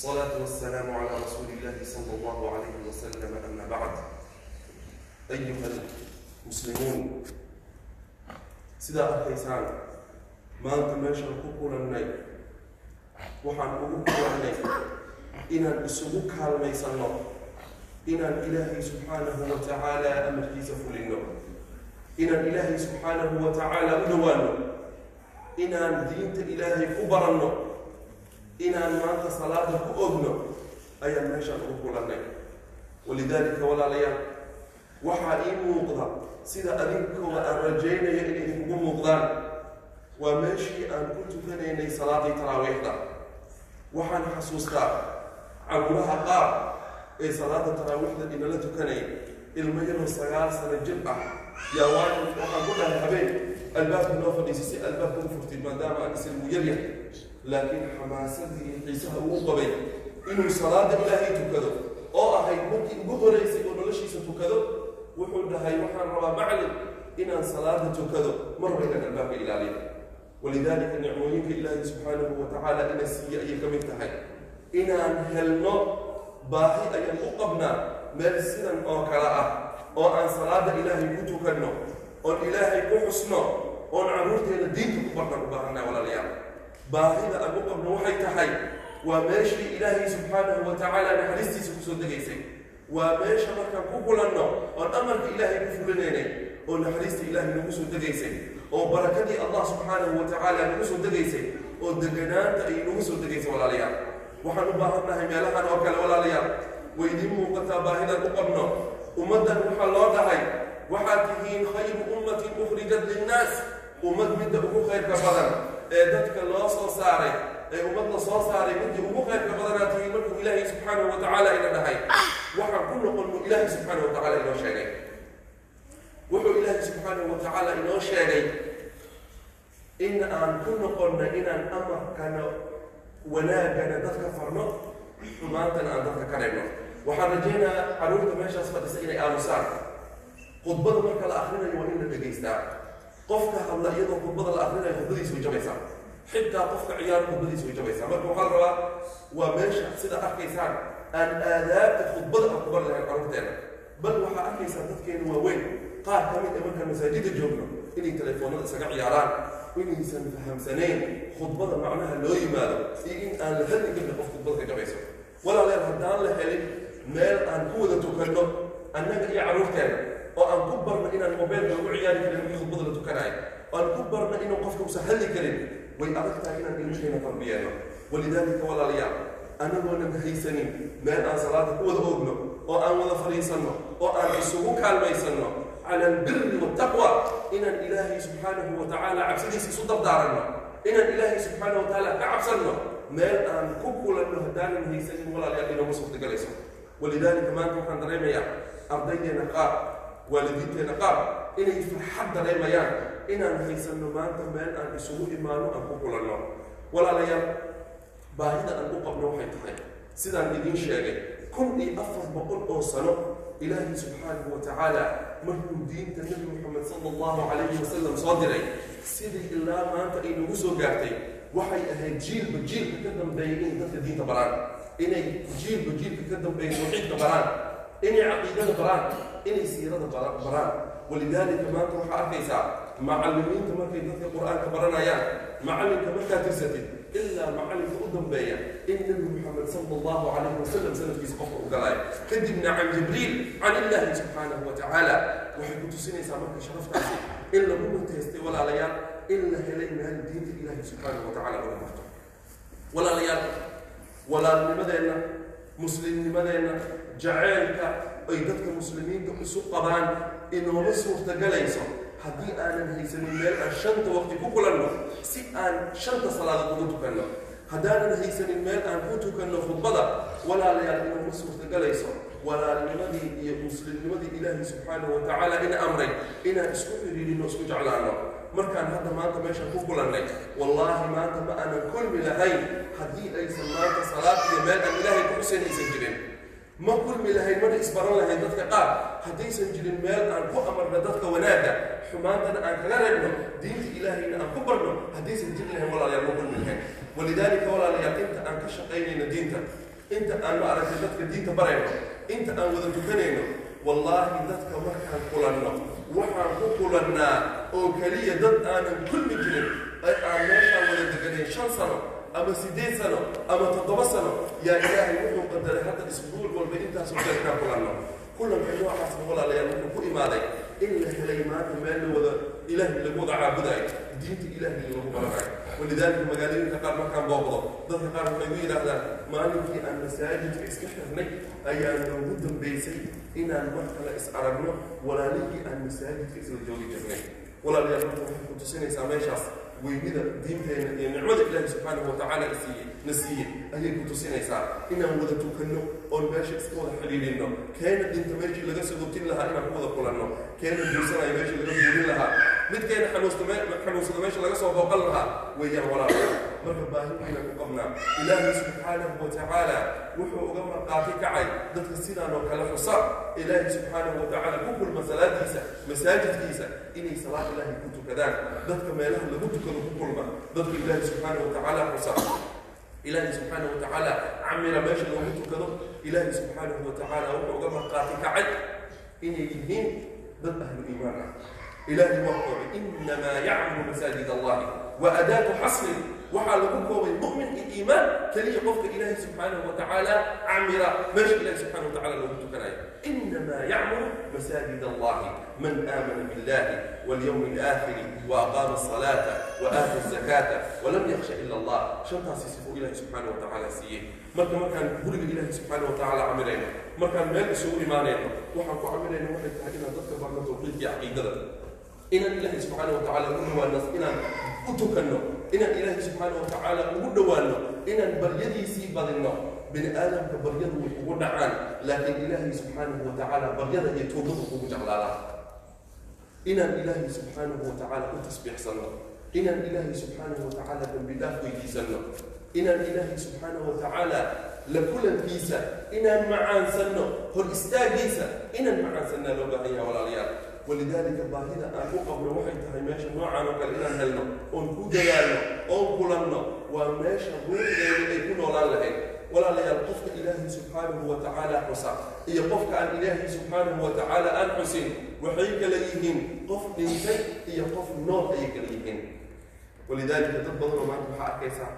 الصلاة والسلام على رسول الله صلى الله عليه وسلم. أما بعد، أيها المسلمون، sidaa arkaysaan, maanta meeshaan ku kulannay waxaan ugu kulannay inaan isugu kaalmaysanno inaan Ilaahay subxaanahu wa tacaala amarkiisa fulinno, inaan Ilaahay subxaanahu wa tacaala u dhowaano, inaan diinta Ilaahay ku baranno, inaan maanta salaada ku ogno ayaan meeshaan ugu kulannay. Walidaalika, walaalayaal, waxaa ii muuqda, sida adinkooda aan rajaynayo inay idinkugu muuqdaan, waa meeshii aan ku tukanaynay salaadii taraawiixda. Waxaan xasuustaa caruuraha qaar ee salaada taraawiixda inala tukanaya. Ilmo yaroo 9 sano jir ah yaa waan waxaan ku dhahay, "Habeen albaabka noo fadhiisa si albaabka u furtid," maadaama aan isagu yaryahay. Laakiin xamaasadii iyo xiisaha uu qabay inuu salaada Ilaahay tukado, oo ahayd markii ugu horeysay oo noloshiisa tukado, wuxuu dhahay, "Waxaan rabaa, macalin, inaan salaada tukado, marba inaan albaabka ilaaliyo." Walidaalika, nicmooyinka Ilaahay subxaanahu wa tacaala ina siiye ayay ka mid tahay inaan helno. Baahi ayaan u qabnaa meel sidan oo kale ah oo aan salaada Ilaahay ku tukanno, oon Ilaahay ku xusno, oon carruurteena diinta ku barnaan u baahanaa. Walaalayaal, baahida aan u qabno waxay tahay waa meeshii Ilaahay subxaanahu wa tacaala naxariistiisa kusoo degaysay. Waa meesha markaan ku kulanno oon amarka Ilaahay ku fulinaynay oo naxariista Ilaahay nagu soo degaysay, oo barakadii Allah subxaanahu wa tacaala nagu soo degaysay, oo deganaanta ay nagu soo degaysay. Walaalayaal, waxaan u baahannahay meelahan oo kale. Walaalayaal, way idiin muuqataa baahidaan u qabno. Ummaddan waxaa loo dhahay, "Waxaad tihiin khayru ummatin ukhrijat linnaas." Ummad midda ugu khayrka badan ee dadka loo soo saaray, ee ummad la soo saaray midii ugu khayrka badanaad tihiin markuu Ilaahay subxaanahu wa tacaala ina dhahay, waxaan ku noqonno Ilaahay subxaanahu wa tacaala inoo sheegay. Wuxuu Ilaahay subxaanahu wa tacaala inoo sheegay in aan ku noqonno inaan amarkana wanaagana dadka farno, xumaantana aan dadka ka reebno. Waxaan rajaynayaa carruurta meeshaas fadhisa inay aamusaan. Khudbada marka la akrinayo waa in la dhegaystaa. Qofka hadla iyadoo khudbada la akrinayo, khudbadiisa way jabaysaa. Xitaa qofka ciyaar, khudbadiisa way jabaysaa. Marka waxaa la rabaa, waa meesha sida arkaysaan aan aadaabta khudbada aan ku bari lahayn carruurteena. Bal waxaa arkaysaa dadkeena waaweyn qaar ka mid a markaan masaajidda joogno inay telefoonada isaga ciyaaraan, inaysan fahamsanayn khudbada macnaha loo yimaado iyo in aan la hadli karin qof khudbada ka jabayso. Walaalayaal, haddaan la helin meel aan ku wada tukanno annaga iyo carruurteena, oo aan ku barno inaan mobeelka lagu ciyaari karin markii khudbada la tukanayo, oo aan ku barno inuu qofka usan hadli karin, way adag tahay inaan ilmaheena tarbiyeeno. Walidaalika, walaalayaal, anagoonan haysanin meel aan salaada ku wada oogno oo aan wada fadhiisanno oo aan isugu kaalmaysanno cala albiri waltaqwa, inaan Ilaahay subxaanahu wa tacaala cabsidiisa isu dardaaranno, inaan Ilaahay subxaanahu wa tacaala ka cabsanno, meel aan ku kulanno haddaanan haysanin, walaalayaal, inooma suurtagalayso. Walidaalika, maanta waxaan dareemayaa ardaydeena qaar, waalidiinteena qaar inay farxad dareemayaan inaan haysanno maanta meel aan isugu imaano, aan ku kulanno. Walaalayaal, baahida aan u qabno waxay tahay, sidaan idiin sheegay, 1400 oo sano Ilaahay subxaanahu wa tacaala markuu diinta Nebi Moxamed sala Allahu calayhi wasalam soo diray, sidii ilaa maanta ay nagu soo gaartay, waxay ahayd jiilba jiilka ka dambeeyay inay dadka diinta baraan, inay jiilba jiilka ka dambeeya tawxiidka baraan, inay caqiidada baraan, inay siirada baraan. Walidaalika, maanta waxaa arkaysaa macallimiinta markay dadka Qur-aanka baranayaan, macallinka markaad tirsatid ilaa macallinka u dambeeya, in Nebi Moxamed sala Allahu calayhi wasalam sanadkiisa qofka u galaayo, kadibna can Jibriil, can Illaahi subxaanahu wa tacaala. Waxay ku tusinaysaa marka sharaftaasi in lagu mutaystay, walaalayaal, in la helay meel diinta Ilaahi subxaanahu wa tacaala lagu barto. Walaalayaal, walaalnimadeenna, muslimnimadeenna, jaceylka ay dadka muslimiinta isu qabaan inooma suurtagalayso haddii aanan haysanin meel aan shanta waqti ku kulanno si aan shanta salaadood ugu tukanno. Haddaanan haysanin meel aan ku tukanno khudbada, walaalayaal, inooma suurtagalayso walaalnimadii iyo muslimnimadii Ilaahay subxaanahu wa tacaala ina amray inaan isku xiriirino, isku jeclaano. Markaan hadda maanta meeshaan ku kulannay, wallaahi maanta ma aanan kulmi lahayn haddii aysan maanta salaad iyo meel aan Ilaahay ku xusayn aysan jirin. Ma kulmi lahayn, mana isbaran lahayn dadka qaar haddaysan jirin meel aan ku amarno dadka wanaagga, xumaantana aan kaga reebno, diinta Ilaahayna aan ku barno. Haddaysan jiri lahayn, walaalayaal, ma kulmi lahayn. Walidaalika, walaalayaal, inta aan ka shaqaynayno diinta, Inta aan ma aragtay dadka diinta barayno, inta aan wada tukanayno, wallaahi dadka markaan kulanno waxaan ku kulannaa oo keliya dad aanan kulmi jirin ay aan meeshaan wada deganayn 5 sano ama 8 sano ama 7 sano. Yaa Ilaahay wuxuu qadaray hadda isbuuc walba intaasoo kale inaan kulanno. Kulanka noocaasna walaalayaal wuxuu ku imaaday in la helay maanta meel la wada Ilaahay lagu wada caabudayo, diinta Ilaahay lagu baranayo. Walidaalika magaalooyinka qaar markaan booqdo, dadka qaar waxay igu yidhaahdaan maalinkii aan masaajidka iska xirnay ayaa noogu dambaysay inaan mar kale is aragno walaalihii aan masaajidka isla joogi jirnay. Walaalayaal, marka waxay ku tusinaysaa meeshaas weynida diinteena iyo nicmada Ilaahi subxaanahu watacaala siiyey na siiyey ayay ku tusinaysaa inaan wada tukanno oon meesha iska wada xidhiidhinno. Keena dhinta meeshii laga sagootin lahaa inaan ku wada kulanno, keena guursanayo meeshii laga guurin lahaa, midkeena xanuunsada meesha laga soo booqan lahaa weeyaan. Walaalayaal, marka baahi weynaan ku qabnaa. Ilaahay subxaanahu watacaala wuxuu uga marqaati kacay dadka sidaan oo kale xusa Ilaahay subxaanahu watacaala, ku kulma salaadiisa masaajidkiisa, inay salaad Ilaahay ku tukadaan. Dadka meelaha lagu tukado ku kulma, dadka Ilaahay subxaanahu watacaala xusa, Ilaahay subxaanahu watacaala camira meesha loogu tukado, Ilaahay subxaanahu watacaala wuxuu uga marqaati kacay inay yihiin dad ahlu iimaan ah. Ilaahay waa koobay: innamaa yacmuru masaajid Allahi wa adaatu xasrin. Waxaa lagu koobay mu'min iyo iimaan keliya qofka Ilaahay subxaanahu watacaala camira meesha Ilahay subxanahu watacaala loogu tukanayo. Innamaa yacmuru masaajid Allahi man aamana billahi walyawmi alaakhiri wa aqaama asalaata wa aata azakaata walam yakhsha ila Allah. Shantaasi sifo Ilaahay subxaanahu watacaala siiyey. Marka markaan guriga Ilaahay subxaanahu watacaala camirayno, markaan meel isugu imaanayno, waxaan ku camirayno waxay tahay inaan dadka barno tawxiidka iyo caqiidada, inaan Ilaahay subxaana watacaala ugu dhawaano, inaan u tukanno, inaan Ilaahay subxaana watacaala ugu dhowaano, inaan baryadiisii badinno. Bini aadamka baryadu way ugu dhacaan, laakiin Ilaahay subxaanahu watacaala baryada iyo tuugadu kugu jeclaadaa. Inaan Ilaahay subxaanahu watacaala u tasbiixsanno, inaan Ilaahay subxaanahu watacaala dambi dhaaf weydiisanno, inaan Ilaahay subxaanahu watacaala la kulankiisa inaan macaansanno, hor istaagiisa inaan macaansannaa loo baahan yahay, walaalayaal. Walidaalika baahida aan u qabno waxay tahay meesha noocaan oo kale inaan helno oon ku dadaalno oon kulanno. Waa meesha ruuxdeedu ay ku noolaan lahayd. Walaalayaal, qofka Ilaahay subxaanahu watacaala xusa iyo qofka aan Ilaahay subxaanahu watacaala aan xusin waxay kala yihiin qof dhintay iyo qof nool ayay kala yihiin. Walidaalika dad badanoo maanta waxaa arkaysaa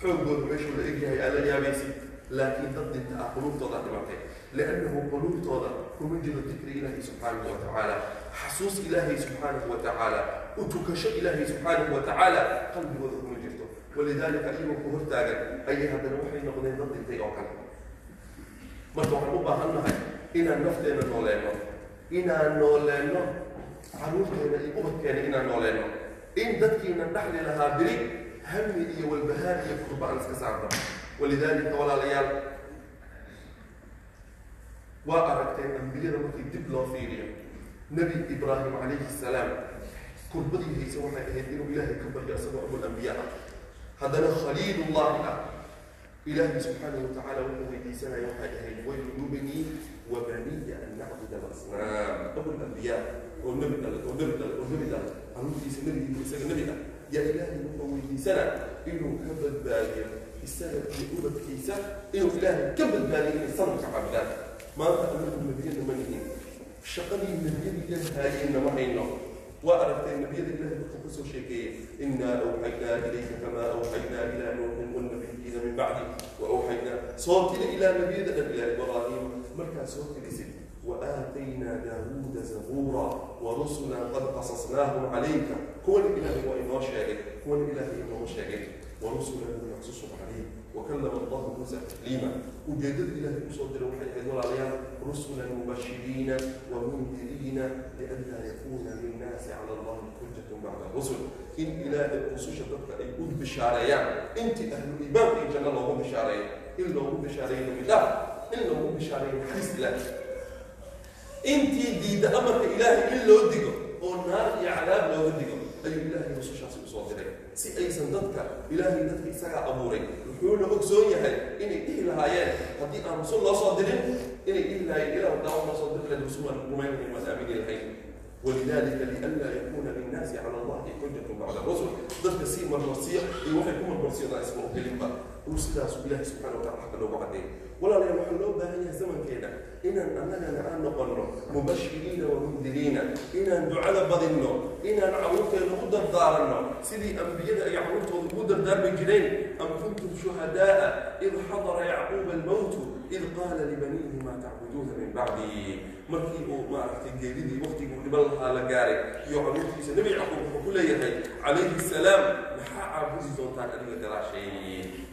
xooggooda meeshuu la egyahay aad la yaabaysid, laakiin dad dhinta ah, quluubtooda dhimatay, liannahu quluubtooda kuma jiro dikri Ilaahay subxaanahu watacaala, xasuus Ilaahay subxaanahu watacaala, u tukasho Ilaahay subxaanahu watacaala qalbigooda kuma jirto. Walidaalika iyagoo ku hortaagan ayay haddana waxay noqdeen dad dhintay oo kale. Marka waxaan u baahan nahay inaan nafteena nooleenno, inaan nooleenno caruurteena iyo ubadkeena, inaan nooleenno, in dadkiina dhaxli lahaa beri hami iyo walbahaar iyo kurba aan iska saarno. Walidaalika walaalayaal, waa aragteen ambiyada markii dib loo fiiriyo, Nebi Ibraahim calayhi salaam kurbadii hayse waxay ahayd inuu Ilaahay ka baryo, isagoo abulambiya ah, haddana khaliilullahi ah. Ilaahay subxaanahu watacaala wuxuu weydiisanaya waxay ahayd wajnubnii wa baniya an nacbud alasnaam. Abulambiyaa oo nebi dhalay oo nebi dhalay oo nebi dhalay, caruurtiisa nebigiibu isaga nebi ah, yaa Ilaahay wuxuu weydiisanaa inuu ka badbaadiyo isaga iyo ubadkiisa, inuu Ilaahay ka badbaadiyo inay sanamka caabudaan. Maanta anagu nebiyada ma nihin, shaqadii nebiyada Ilaahay haayeenna ma hayno. Waa aragtay nebiyada Ilahay markuu kasoo sheekeeyey: innaa awxaynaa ilayka kamaa awxaynaa ilaa Nuuxin walnabiyiina min bacdi wa awxaynaa, soo tiri ilaa nebiyada dhan, ilaa Ibraahim markaa soo tirisid: وآتينا داود زبورا ورسلا قد قصصناهم عليك. كون إلهي وإنه شاهد، كون إلهي إنه شاهد، ورسلا لم نقصصهم عليك، وكلم الله موسى تكليما. وجدد إلهي أصدر وحي هذول عليها رسلا مبشرين ومنذرين لئلا يكون للناس على الله حجة بعد الرسل. إن إله الرسول تبقى أي بشاريان أنت أهل الإيمان في الجنة الله بشاريان، إلا هو بشاريان بالله، إلا هو بشاريان حديث الله. Intii diidda amarka Ilaahay in loo digo oo naar iyo cadaab looga digo ayuu Ilaahay rusushaasi usoo diray, si aysan dadka Ilaahay, dadka isagaa abuuray, wuxuuna ogsoon yahay inay dhihi lahaayeen haddii aan rusul loo soo dirin, inay dhihi lahaayeen ilah daawa noo soo diri lahayd, rusul waan rumayn lahayn, waan aamini lahayn. Walidalika lianlaa yakuuna linnaasi cala Allahi xujatun bacda rusul. Dadka si marmarsiyo iyo waxay ku marmarsiyodaan isma ogelinba uu sidaasu Ilaahay subxana wa tacala xagga loogu caddeeyay. Walaalayaal, waxaa loo baahan yahay zamankeena inaan annagana aan noqonno mubashiriina wa mundiriina, inaan ducada badinno, inaan carruurteena u dardaaranno sidii ambiyada ay carruurtooda ugu dardaarmi jireen. Am kuntum shuhadaa'a id xadara Yacquuba almowtu id qaala libaniihi maa tacbuduuna min bacdii. Markii uu maaragtay geeridii waqtigii uu dhiban lahaa la gaaray iyo carruurtiisa, Nebi Yacquub wuxuu ku leeyahay calayhi assalaam: "Maxaa caabudi doontaan aniga gadaashay?"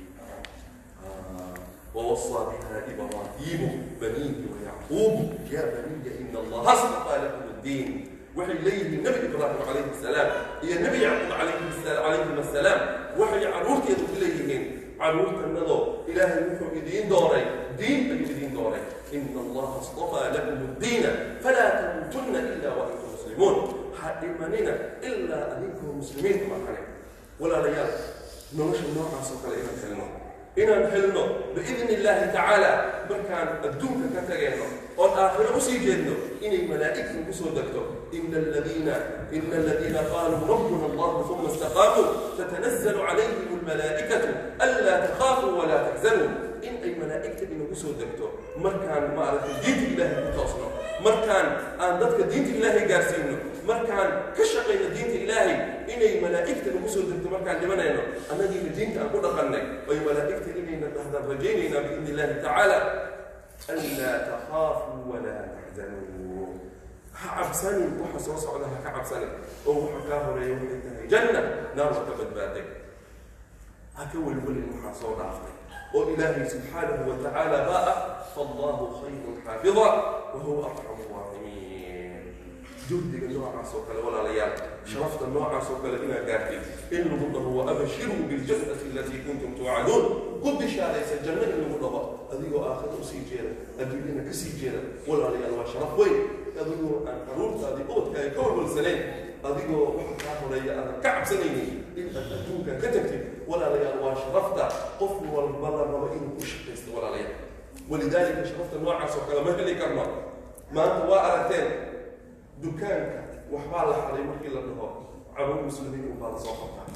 ووصى بها إبراهيم بنيه ويعقوب يا بني إن الله اصطفى لكم الدين. Waxay leeyihiin Nebi Ibraahim calayhi salaam iyo Nebi Yacquub calayhim assalaam, waxay carruurteedu ku leeyihiin: "Carruurtanadoo, Ilaahay wuxuu idiin dooray diin ayuu idiin dooray. إن الله اصطفى لكم الدين فلا تموتن إلا وأنتم مسلمون." Ha dhimanina ilaa adinkoo muslimiinta maahane. Walaalayaal, nolosha noocaas oo kale inaan helno, inaan helno biidni Illaahi tacaala, markaan adduunka ka tageenno oon aakhiro usii jeedno, inay malaa'igta ugu soo degto. إن الذين قالوا ربنا الله ثم استقاموا تتنزل عليهم الملائكة ألا تخافوا ولا تحزنوا. In ay malaa'igta inagu soo degto markaan maaragtay diinta Ilaahay ku toosno, markaan aan dadka diinta Ilaahay gaarsiino, markaan ka shaqayno diinta Ilaahay, inay malaa'igta nagu soo degto markaan dhimanayno, annagiina diinta aan ku dhaqannay, ay malaa'igta inayna dhahdaan rajaynaynaa biidni Illaahi tacaala: ألا تخافوا ولا تحزنوا. Ha cabsanin, waxa soo socda ha ka cabsanin, oo waxa kaa horeeya waxay tahay janna, naar waa ka badbaaday. Ha ka welwelin waxaa soo dhaaftay, oo Ilaahay subxaanahu wa tacaala baa ah فالله خير حافظا وهو أرحم الراحمين. Juhdiga noocaas oo kale, walaalayaal, sharafta noocaas oo kale inaad gaartid, in lagu dhaho وأبشروا بالجنة التي كنتم توعدون, ku bishaaraysa janno in lagu dhaho adigoo aakhiro usii jeeda, adduunyana kasii jeeda, walaalayaal, waa sharaf weyn. Adigoo aan caruurtaadii ubadkaaga ka walwalsanayn, adigoo waxa kaa horeeya aadan ka cabsanaynin, in aad adduunkan ka tagtid, walaalayaal, waa sharafta qof walba la rabo inuu ku shaqaysto, walaalayaal. Walidaalika sharafta noocaas oo kale ma heli karno maanta. Waa aragteen, dukaanka waxbaa la xaday markii la dhaho, caruur muslimiin unbaa la soo qabtaa.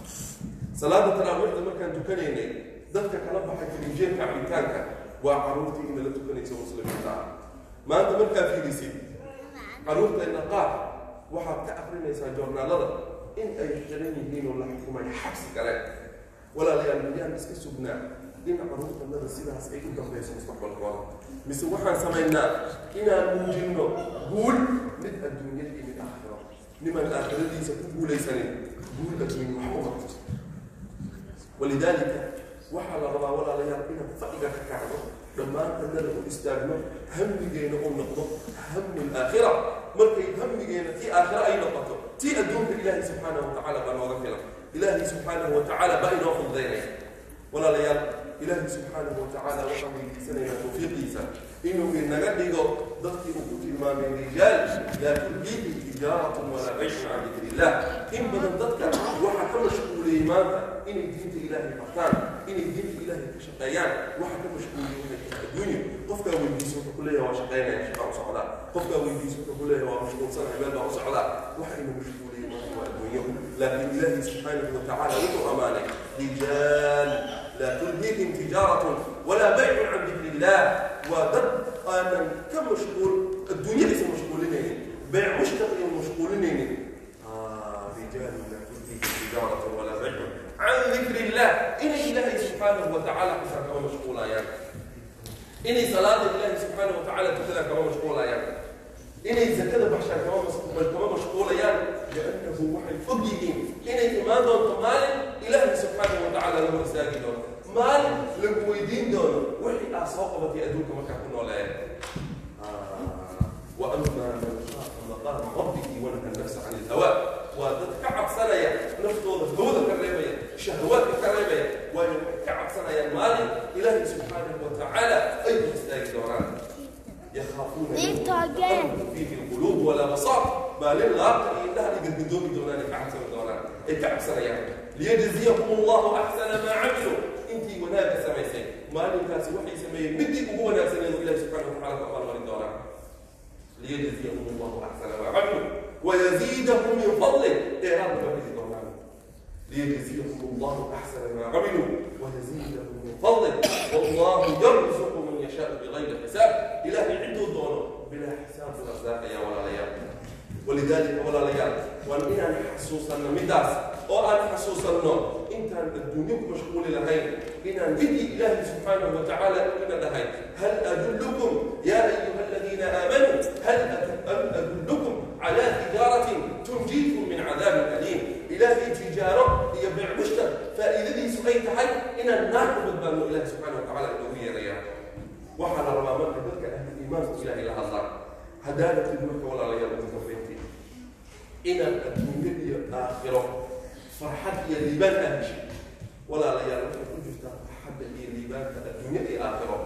Salaada taraawiixda markaan tukanaynay, dadka kala baxay firinjeerka cabitaanka waa caruurtii inala tukanaysa muslimiinta ah. Maanta markaa fiirisid caruurteenna qaar, waxaad ka akrinaysaa joornaalada in ay xiran yihiin oo la xukumay xabsi kale. Walaalayaal, miyaan iska sugnaa in caruurtanada sidaas ay u dambayso mustaqbalkooda, mise waxaan samaynaa inaan muujinno guul mid adduunyada iyo mid aakhiro? Nimaan aakhiradiisa ku guulaysanin guul adduunye wax u qabto. Walidaalika waxaa la rabaa, walaalayaal, inaan fadhiga ka kacno, dhammaantannada u istaagno, hamigeena uu noqdo hamu laakhira. Markay hamigeena tii aakhira ay noqoto, tii adduunka Ilaahay subxaanahu watacaala baa nooga filan, Ilaahay subxaanahu watacaala baa inoo fududaynaya. Walaalayaal, Ilaahay subxaanahu watacaala waxaan weydiisanaynaa tawfiiqiisa inuu inaga dhigo dadkii uu ku tilmaamay رجال لا تلهيهم تجارة ولا بيع عن ذكر الله. In badan dadka waxaa ka mashquuliyey maanta inay diinta Ilaahay bartaan, inay diinta Ilaahay ka shaqeeyaan, waxa ka mashquuliyey waxay tahay adduunyo. Qofkaa weydiiso wuxuu ku leeyahay: "Waa shaqeynaya, shaqaa u socdaa." Qofkaa weydiiso wuxuu ku leeyahay: "Waa mashquulsanahay, meel baa u socdaa." Waxa ina mashquuliyey maanta waa adduunyo. Laakiin Ilaahay subxaanahu watacaala wuxuu amaanay رجال لا تلهيهم تجارة ولا بيع عن ذكر الله. Waa dad aanan ka mashquul adduunyadiisa mashquulinaynin, beec mushtaq iyo mashquulinaynin. رجال لا تلهيهم تجارة ولا بيع عن ذكر الله. Inay Ilaahay subxaanahu watacaala xataa kama mashquulayaan, inay salaada Ilaahay subxaanahu watacaala tukadaan kama mashquulayaan, inay zakada baxshaan kama mashquulayaan, liannahu waxay og yihiin inay imaan doonto maalin Ilaahay subxaanahu watacaala la hor istaagi doono, maalin lagu weydiin doono wixii aad soo qabatay adduunka markaa ku nooleeya. وأما من خاف مقام ربه ونهى النفس عن الهوى. Waa dad ka cabsanaya naftooda, hawada ka reebaya, shahawaadka ka reebaya, waayo waxay ka cabsanayaan maalin Ilaahay subxaanahu watacaala ay hor istaagi doonaan. يخافون فيه القلوب والأبصار. Maalin laabta iyo indhaha ay gadgadoomi doonaan ay ka cabsan doonaan, ay ka cabsanayaan. ليجزيهم الله أحسن ما عملوا. Intii wanaagga samaysay maalinkaasi waxay sameeyeen midii ugu wanaagsaneedu Ilahi subxaanahu watacaala ku abaalmarin doonaa. ليجزيهم الله أحسن ما عملوا ويزيدهم من فضله. Dheeraad ma heli doonaan. ليجزيهم الله أحسن ما عملوا ويزيدهم من فضله والله يرزق من يشاء. yashaau bigayri xisaab. Ilaahay ciduu doono bilaa xisaab buu arsaaqaya, walaalayaal. Walidaalika, walaalayaal, waan inaan xasuusanno midaas oo aan xasuusanno intaan adduunyo ku mashquuli lahayn, inaan midii Ilaahay subxaanahu wa tacaala ina dhahay: "Hal adullukum, yaa ayuha aladiina aamanuu, hal adullukum calaa tijaaratin tunjiikum min cadaabin aliim?" Ilaahay tijaaro iyo beec mushtar faa'iidadiisu ay tahay inaan naar ku badbaadno Ilahi subxaana wa tacala inoogu yeeraya. Waxaa la rabaa marka dadka ahlu iimaanku Ilaahay la hadlaan. Haddaa rabtid marka, walaalayaal, ugu dambayntii, inaad adduunyo iyo aakhiro farxad iyo liibaan aad heshid, walaalayaal, waxay ku jirtaa farxadda iyo liibaanka adduunyo iyo aakhiro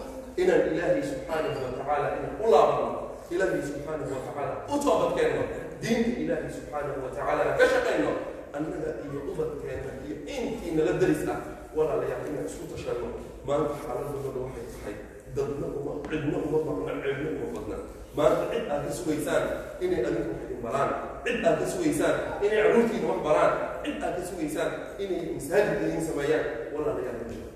inaan Ilaahay subxaanahu wa tacaala inaan u laabano, Ilaahay subxaanahu wa tacaala u toobadkeenno, diinta Ilaahay subxaanahu wa tacaala ka shaqayno, annaga iyo ubadkeenna iyo intii nala daris ah. Walaalayaal, inaan isku tashanno. Maanta xaaladooda waxay tahay dadna uma, cidna uma maqna, cidna uma badna. Maanta cid aad ka sugaysaan inay adinku wax idin baraan, cid aad ka sugaysaan inay carruurtiina wax baraan, cid aad ka sugaysaan inay masaajid idiin sameeyaan, walaalayaal, ma jiro.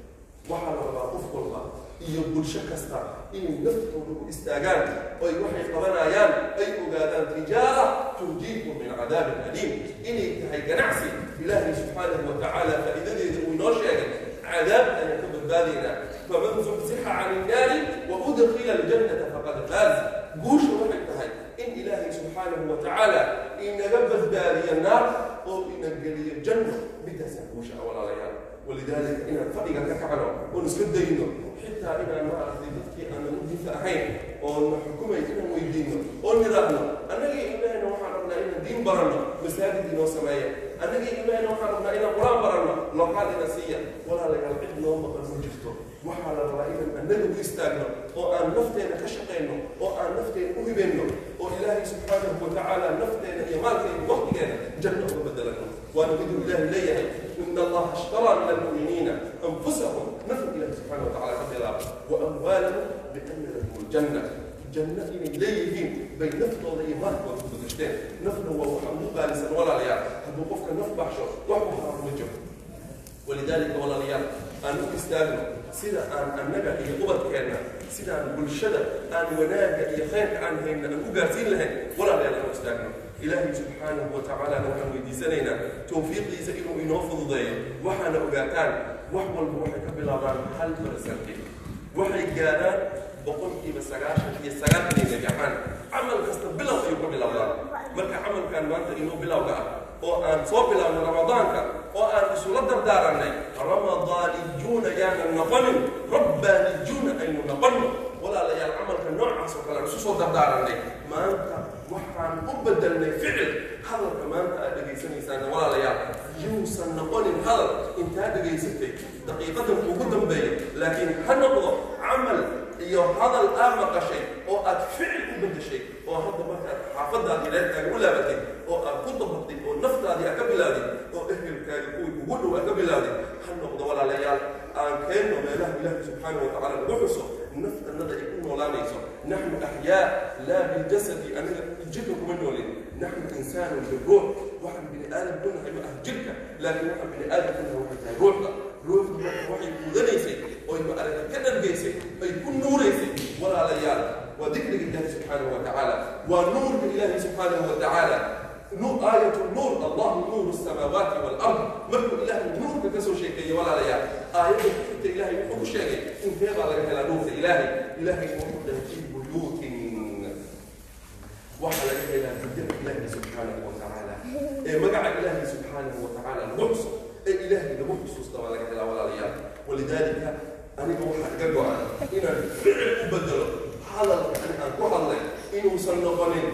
Waxaa la rabaa qof walba iyo bulsho kasta inay naftooda u istaagaan oy waxay qabanayaan ay ogaadaan tijaara tunjiikum min cadaabin aliim inay tahay ganacsi Ilaahay subxaanahu wa tacaala faa'iidadeeda uu inoo sheegay. Cadaab ayaan ka badbaadaynaa. Faman zuxzixa cani innaari wa udkhila aljannata faqad faaz. Guusha waxay tahay in Ilaahay subxaanahu wa tacaala inaga badbaadiyo naar oo ina geliyo janno. Midaasaa guusha ah, walaalayaal. Walidaalika, inaan fadhiga ka kacno oon iska dayno xitaa inaan, maaragtay, dadkii aan nagu diinta ahayn oo na xukumay inaan weydiino oo nidhaahno: "Annagii ilmahayna waxaan rabnaa inaan diin baranno, masaajid inoo sameeya. Annagii ilmahayna waxaan rabnaa inaan Qur-aan baranno, lokaal ina siiya." Walaalayaal, cid noo maqan ma jirto. Waxaa la rabaa inaan annaga u istaagno oo aan nafteena ka shaqayno oo aan nafteena u hibayno oo Ilaahay subxaanahu wa tacaala nafteena iyo maalkeena waqtigeena janno uga bedelano. Waana miduu Ilaahay leeyahay: "Ina Allaha ishtaraa min almu'miniina anfusahum." Nafta Ilahi subxaana wa tacala ka bilaaba. "Wa amwaalahum bianna lahum aljanna." Janno inay leeyihiin bay naftooda iyo maalkooda ku bedeshteen. Nafna waa waxa ugu qaalisan, walaalayaal. Hadduu qofka naf baxsho, wax u haram ma jiro. Walidaalika, walaalayaal, aan u istaagno sida aan annaga iyo ubadkeenna, sidaan bulshada aan wanaagga iyo khayrka aan hayna aan u gaarsiin lahayn. Walaalayaal, aan u istaagno. Ilaahay subxaanahu wa tacaalana waxaan weydiisanaynaa towfiiqdiisa inuu inoo fududeeyo. Waxaana ogaataan, wax walba waxay ka bilaabaan 1%, waxay gaadhaan 99% inay najaxaan. Camal kasta bilow ayuu ka bilowdaa. Marka camalkan maanta inoo bilowga ah oo aan soo bilaabno Ramadaanka oo aan isula dardaaranay, ramadaanijuuna yaanan noqonin, rabbaanijuuna aynu noqonno, walaalayaal. Camalka noocaas oo kale aan isu soo dardaaranay maanta waxaan u bedelnay ficil. Hadalka maanta aad dhegaysanaysaana, walaalayaal, yuusan noqonin hadal intaa dhegaysatay daqiiqadan kuugu dambeeyo, laakiin ha noqdo camal iyo hadal aad maqashay oo aad ficil u bedeshay, oo hadda markaad xaafadaadii, reerkaaga u laabatay oo aad ku dabaqday, oo naftaadii aad ka bilaawday, oo ehelkaaga kuwii kugu dhow aad ka bilaawday ha noqdo. Walaalayaal, aan keenno meelaha Ilaahi subxaanahu wa tacala lagu xuso naftanada ay ku noolaanayso. Naxnu axyaa laa biljasadi. Aniga jirka kuma noolin. Naxnu insaanun biruux. Waxaan bini aadam ku nahay ma ah jirka, laakiin waxaan bini aadam ku nahay waxay tahay ruuxda. Ruuxdu marka waxay quudanaysay oy, ma aragtay, ka dhargaysay ay ku nuuraysay, walaalayaal, waa dikriga Ilaahi subxaanahu wa tacaala, waa nuurka Ilaahi subxaanahu wa tacaala. Aayat nuur: "Allahu nuuru samaawaati waalard." Markuu Ilaahay nuurka ka soo sheekeeyey, walaalayaal, aayadda ku xigta Ilaahay wuxuu ku sheegay intee baa laga helaa nuurka Ilaahay. Ilaahay wuxuu dhahay: "Fii buyuutin." Waxaa laga helaa guryaha Ilaahay subxaanahu wa tacaala ee magaca Ilaahay subxaanahu wa tacaala lagu xuso, ee Ilaahay lagu xusuusta baa laga helaa, walaalayaal. Walidaalika, aniga waxaa iga go-an inaan ficil u bedelo hadalka ani aan ku hadlay, inuusan noqonin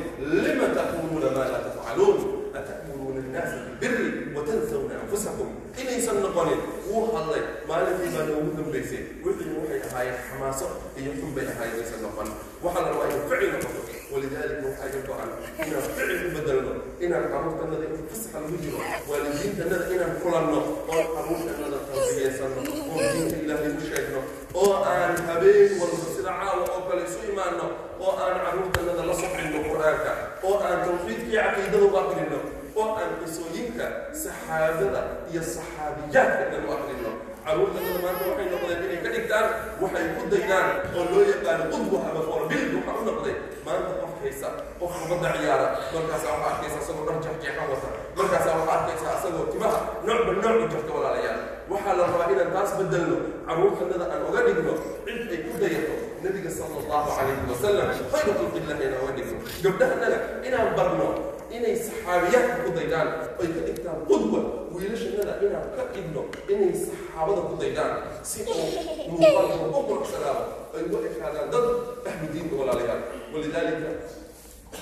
"Lima taquuluuna maa laa tafcaluun? Ata'muruuna annaasa bilbiri watansawna anfusakum?" Inaysan noqonin wuu hadlay, maalintii baa noogu dambaysay, wixii waxay ahaayeen xamaaso iyo xun bay ahaayeen, aysan noqon. Waxaa la rabaa inay ficil noqoto. Walidaalika, waxaa iga go-an inaan ficil u bedelno, inaan carruurtanada inta fasaxa lagu jiro, waalidiintanada inaan kulanno oo carruurtanada tarbiyeysanno oo diinta Ilaahay u sheegno, oo aan habeen walba sida caawa oo kale isu imaanno, oo aan carruurtanada la socinno Qur-aanka, oo aan tawxiidkii caqiidada u aqrino, oo aan qisooyinka saxaabada iyo saxaabiyaadka dhan u aqrino. Carruurtanada maanta waxay noqdeen inay ka dhigtaan waxay ku daydaan oo loo yaqaano. Tusaale qudwa ama foorbild waxaa u noqday maanta qof haysa, qof kubadda ciyaara. Markaasaa waxaa arkaysa isagoo dhar jeexjeexan wata, markaasaa waxaa arkaysa isagoo timaha noocba nooc u jarta. Walaalayaal, waxaa la rabaa inaan taas bedelno, carruurtanada aan oga dhigno cid ay ku dayato Nabiga sala Allahu calayhi wasalam, khayru khalqillah inaan oga dhigno. Gabdhahanada inaan barno inay saxaabiyaadka ku daydaan oy ka dhigtaan qudwa. Wiilashanada inaan ka dhigno inay saxaabada ku daydaan, si oo muuqaalkooda u quruxsanaado, ay uga ekaadaan dad ahlu diinka. Walaalayaal, walidaalika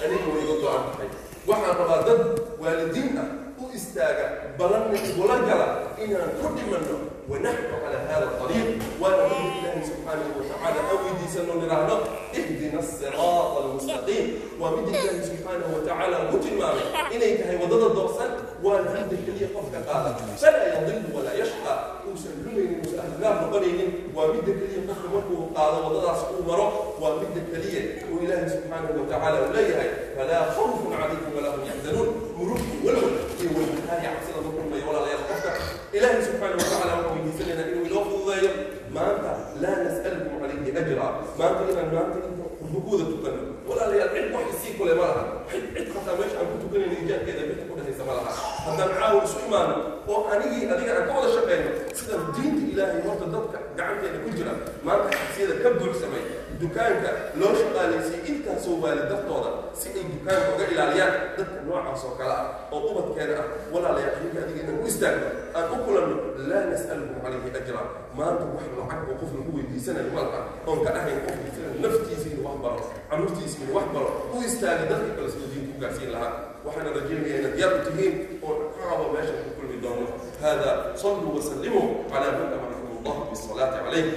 aniga way iga go-an tahay. Waxaan rabaa dad waalidiin ah u istaaga, balanna igula gala inaan ku dhimanno wanaxnu cala hada ariiq. Waana midda Ilaahay subxaanahu watacaala aan weydiisano, nidhaahno ihdina asiraata almustaqiim. Waa midda Ilaahay subxaanahu watacaala ugu tilmaamay inay tahay waddada doorsan. Waana midda keliya qofka qaada falaa yadilu walaa yashqa, uusan lumaynin, uusan ahlu naar noqonaynin. Waa midda keliya qofka markuu qaado waddadaas uu maro, waa midda keliya uu Ilaahay subxaanahu watacaala uu leeyahay falaa khawfun calaykum walaa hum yaxzanuun. Murug, walwal iyo walbahaar iyo cabsida ma kulmayo. Walaalayaal, qofka Ilaahay subxaanahu watacaala waxaan weydiisanaynaa inuu inoo fududeeyo. Maanta laa nas'alukum calayhi ajra. Maanta inaan maanta inta qurbo tukanno, walaalayaal, cid wax isii kule ma laha. Cid xataa meesha aan ku tukanayno ijaarkeeda bixi ku dhehaysa ma laha. Haddaan caawa isu imaano oo anigii adiga aan ka wada shaqeyno sidaan diinta Ilaahay horta dadka gacanteena ku jira, maanta xabsiyada ka buuxsamay, dukaanka loo shaqaalaysiiyey intaasoo waalid dartooda si ay dukaanka uga ilaaliyaan dadka noocaas oo kale ah oo ubadkeena ah. Walaalayaal, adinka adiga inaan u istaagno, aan u kulanno, laa nas'alukum calayhi ajra. Maanta wax lacag oo qof lagu weydiisanayo ma laha, oon ka ahayn qof weydiisanayo naftiisa inuu wax baro, carruurtiisa inuu wax baro, u istaaga dadka kale siduu diinta u gaarsiin lahaa. Waxaana rajaynaya inaad diyaar u tihiin oo caawa meesha ku kulmi doono. Hada saluu wasallimuu calaa man amarakum allahu bisalaati calayh.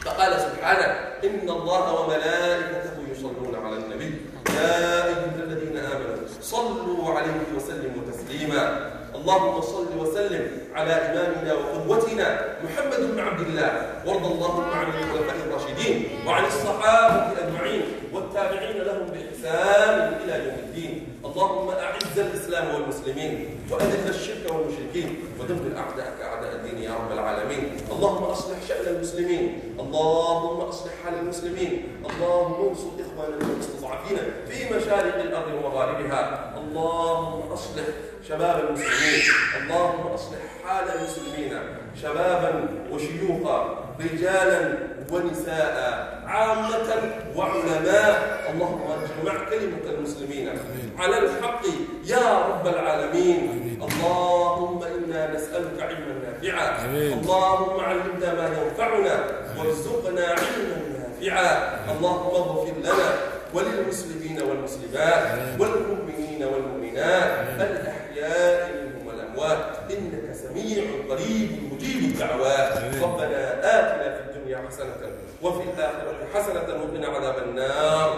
فقال سبحانه: إن الله وملائكته يصلون على النبي يا أيها الذين آمنوا صلوا عليه وسلموا تسليما. اللهم صل وسلم على إمامنا وقدوتنا محمد بن عبد الله، وارض اللهم عن الخلفاء الراشدين وعن الصحابة أجمعين والتابعين لهم بإحسان إلى يوم الدين. اللهم أعز الإسلام والمسلمين، وأذل الشرك والمشركين، ودمر أعداءك أعداء الدين يا رب العالمين. اللهم أصلح شأن المسلمين، اللهم أصلح حال المسلمين، اللهم انصر إخواننا المستضعفين في مشارق الأرض ومغاربها. اللهم أصلح شباب المسلمين، اللهم أصلح حال المسلمين، شبابا وشيوخا، رجالا ونساء، عامة وعلماء. اللهم اجمع كلمة المسلمين على الحق يا رب العالمين. اللهم إنا نسألك علما نافعا. اللهم علمنا ما ينفعنا وارزقنا علما نافعا. اللهم اغفر لنا وللمسلمين والمسلمات والمؤمنين والمؤمنات الأحياء منهم والأموات، إنك سميع قريب مجيب الدعوات. ربنا آتنا في الدنيا حسنة وفي الآخرة حسنة وقنا عذاب النار.